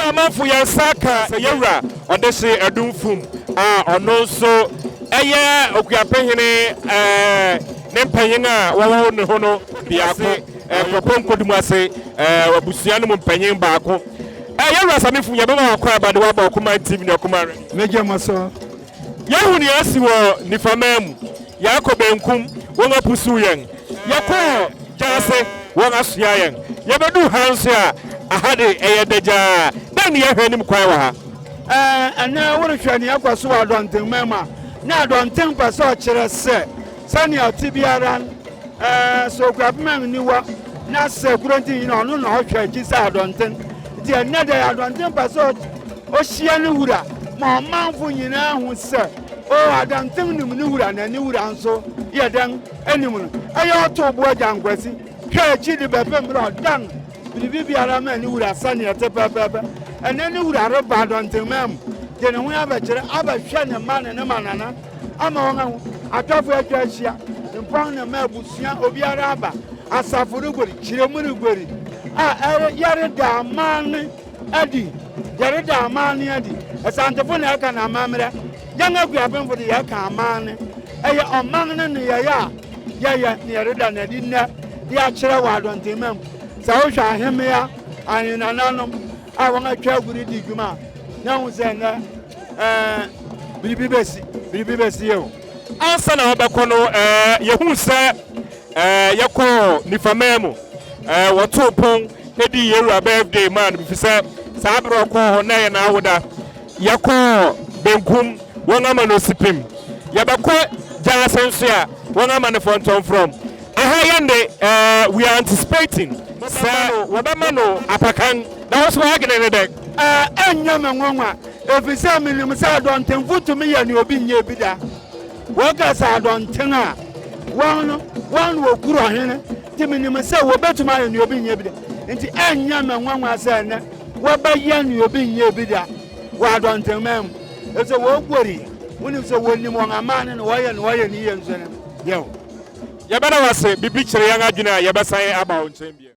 Amanfo yɛn nsa ka yɛwura Ɔdehye Adumfum a ɔno nso ɛyɛ Okuapehene ne mpanyin a wɔwɔ ne ho no biako, Kuropɔn Nkodum ase abusua no mu mpanyin baako. Yɛwura Samifum, yɛbɛma wakɔ aba de waba Ɔkoman TV ne Ɔkoman Radio. Megye mo so. Yɛahu nea asi wɔ Nifaman mu. Yɛakɔ benkum, wɔn apusuw yɛn. Yɛkɔɔ gyaase, wɔn asoa yɛn. Yɛbɛduu ha nso a, aha de, ɛyɛ dagyaa. Dɛn ne yɛhwɛ anim kwan wɔ ha? Ɛnnɛ worehwɛ nea ɛkɔ so wɔ Adɔntenman mu a, na Adɔnten pɛ sɛ ɔkyerɛ sɛ sɛnea ɔte biara no, sɛ Okuapemang nni hɔ na sɛ Kuronti nyina ɔno na ɔhwɛ akyi sɛ Adɔnten. Nti ɛnnɛ da yi Adɔnten pɛ sɛ ɔhyia ne wura ma ɔmanfo nyinaa hu sɛ o Adɔnten nim ne wura na ne wura nso yɛ dɛn anim no. Ɛyɛ ɔtoo bo agya Nkwasi hwɛ akyi de bɛpem berɛ a ɔdan biribi biara ma ne wura sɛnea ɛte pɛpɛɛpɛ. Ɛnnɛ ne wura reba Adɔntenman mu de ne ho abɛkyerɛ abɛhwɛ ne mma ne ne manana ama wɔn ahu. Atɔfo atwa ahyia, mpɔn ne mma abusua, obiara aba. Asafo reguari, kyerɛmu reguari a ɛre yɛreda amanne adi, yɛreda amanne adi. Asantefo na ɛka no amammerɛ, yɛn Akuapemfo de yɛka amanne. Ɛyɛ ɔman no nneyɛe a yɛyɛ na yɛreda no adi nnɛ de akyerɛ wɔ Adɔntenma mu. Sɛ wohwɛ ahemmea, ahenananom a wɔatwa agu redi dwuma a, na hu sɛ nnɛ ɛɛ biribi bɛsi, biribi bɛsi o. Ansa na wɔbɛkɔ no, ɛɛ yɛhuu sɛ ɛɛ yɛkɔɔ Nifaman mu. Ɛɛ wɔtoo pon dii yɛn wura birthday maa no efisɛ saa bere a ɔkɔɔ hɔ na ɛyɛ n'awoda. Yɛkɔɔ benkum, wɔama no osipim. Yɛbɛkɔ gyaase nso a, wɔama no fɔntɔmfrɔm. Aha yɛn de, eh, we are anticipating sɛ wɔbɛma no apakan. Na wo nso w'adwene ne dɛn? Eh, ɛnyɛ me nwanwa, efisɛ minim sɛ adɔntenfo tumi yɛ nea obi nyɛɛ bi da. Wɔka sɛ adɔnten a, wɔn no, wɔn na wɔkuru ɔhene, nti minim sɛ wɔbɛtumi ayɛ nea obi nyɛɛ bi da. Nti ɛnyɛ me nwanwa sɛ ɛnnɛ wɔbɛyɛ nea obi nyɛɛ bi da wɔ adɔntenman mu. Efisɛ wɔguari, wonim sɛ wɔnim wɔn amanne na wɔyɛ nea wɔyɛ no yiye nso no. Yɛw. Yɛbɛda wo ase. Biribi kyere yɛn adwene a, yɛbɛsan aba wo nkyɛn bio.